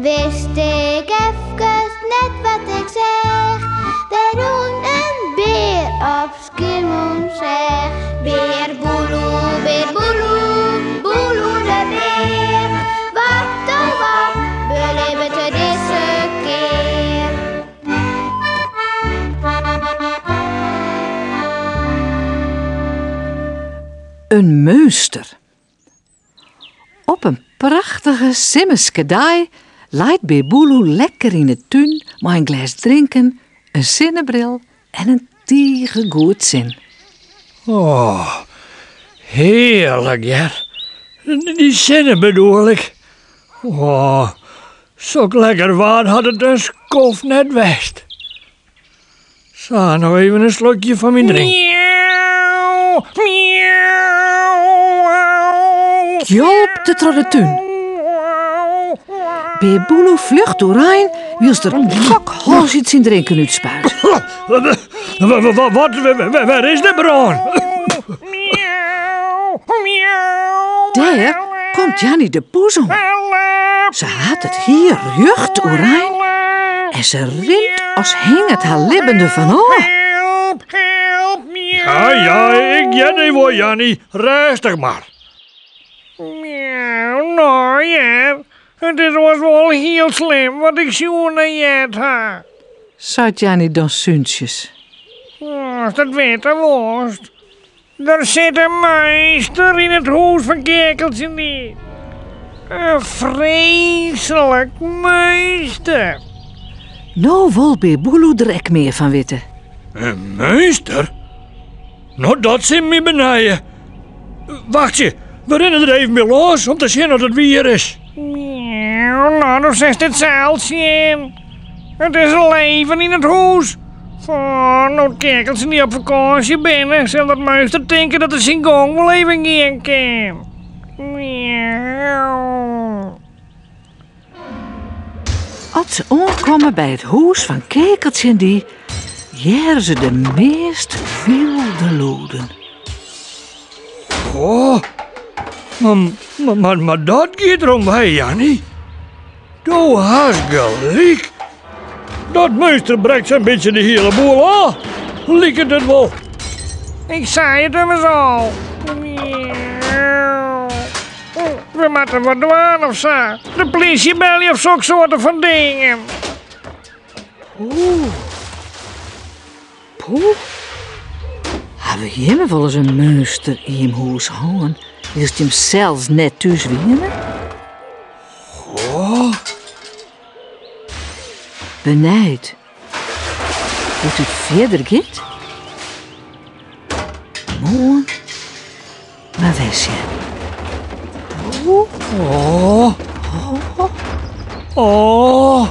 Wist ik efkes net wat ik seach. Der rûn in bear op Skiermûntseach. Bear Boeloe, bear Boeloe, Boeloe de bear. Wat oh wat belibbet er dizze kear? In meunster. Op in prachtige simmerske dei leit Bear Boeloe lekker yn 'e tún mei in glês drinken, in sinnebril en in tige goed sin. Oh, hearlik hear. Dy sinne bedoel ik. Oh, sok lekker waar hat it in skoft net west. Sa, no even in slokje fan myn drink. Gjalpt it troch de tún. Bear Boeloe fljocht oerein wylst er kokhalzjend syn drinken útspuit. Wat, wêr is de brân? Dêr komt Janny de poes oan. Se hat it hier rjocht oerein en se rint as hinget har libben derfan ôf. Ja, ja, ik hear dy wol, Janny. Rêstich mar. No hear, it is oars wol hiel slim wat ik sjoen en heard ha. Seit Janny dan súntsjes. Ast it witte wolst. Der sit in meunster yn it hûs fan Keakeltsje-en-dy. In freeslik meunster. No wol Bear Boeloe der ek mear fan witte. In meunster? No, dat sil my benije. Wachtsje, we rinne der even by lâns om te sjen oft it wier is. No, do silst it sels sjen. It is in leven yn it hûs. Oh, no't Keakeltsje-en-dy op fakânsje binne, sil dat meunster tinke dat er syn gong wol even gean kin. Miauw. As se oankomme by it hûs fan Keakeltsje-en-dy, hearre se de meast wylde lûden. Oh, mar, mar, mar dat giet derom wei, Janny. Do hast gelyk. Dat meunster brekt sa'n bytsje de hiele boel ôf, liket it wol. Ik sei it immers al. We moatte wat dwaan of sa. De plysje belje of soksoarte fan dingen. Poeh. Poeh. Hawwe jimme wolris in meunster yn jim hûs hân, wylst jim sels net thús wiene? Oh. Benijd hoe't it fierder giet? Moarn mar wer sjen. Oh. Oh. Oh.